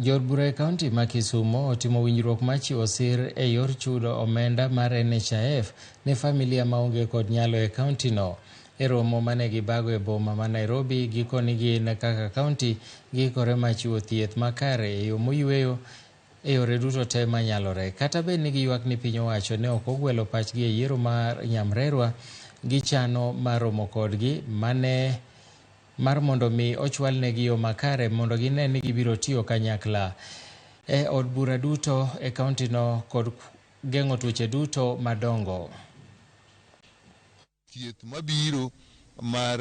Jood bura e kaunti ma Kisumo otimo winjruok mar chiwo sir e yor chudo omenda mar NHIF ne familia maonge kod nyalo e kaunti no. E romo mane gibago e boma ma Nairobi, gikoni gin kaka kaunti giikore mar chiwo thieth makare e yo moyueyo e yore duto te manyalore. Kata bed ni giywak ni piny owacho ne ok ogwelo pachgi e yiero mar Nyamrerwa, gichano mar romo kodgi mane mar mondo mi ochwalnegi yo makare mondo gine ni gibiro tiyo kanyakla e od bura duto e kauntino kod geng'o tuoche duto madongo. Thieth mabiro mar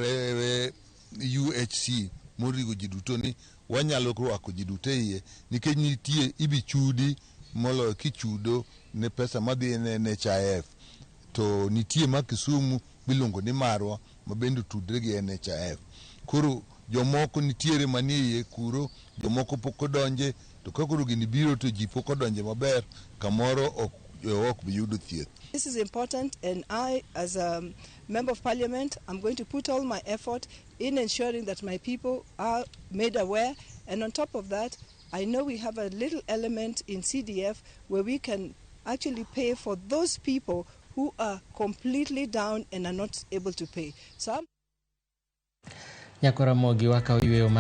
UHC moriwo ji duto ni wanyalo rwako ji duto e iye nikech nitie ibi chudi moloyo kichudo ne pesa madhi ne NHIF to nitie ma Kisumu miluongo ni marwa ma bende otudre gi NHIF. Koro jomoko nitiere manie iye kuro, jomoko pok odonje, to ka koro gini biro to ji pok odonje maber, kamoro ok bi yudo thieth. This is important, and I, as a member of parliament, I'm going to put all my effort in ensuring that my people are made aware. And on top of that, I know we have a little element in CDF where we can actually pay for those people who are completely down and are not able to pay. So I'm Nyakoramogi wakawo yweyo.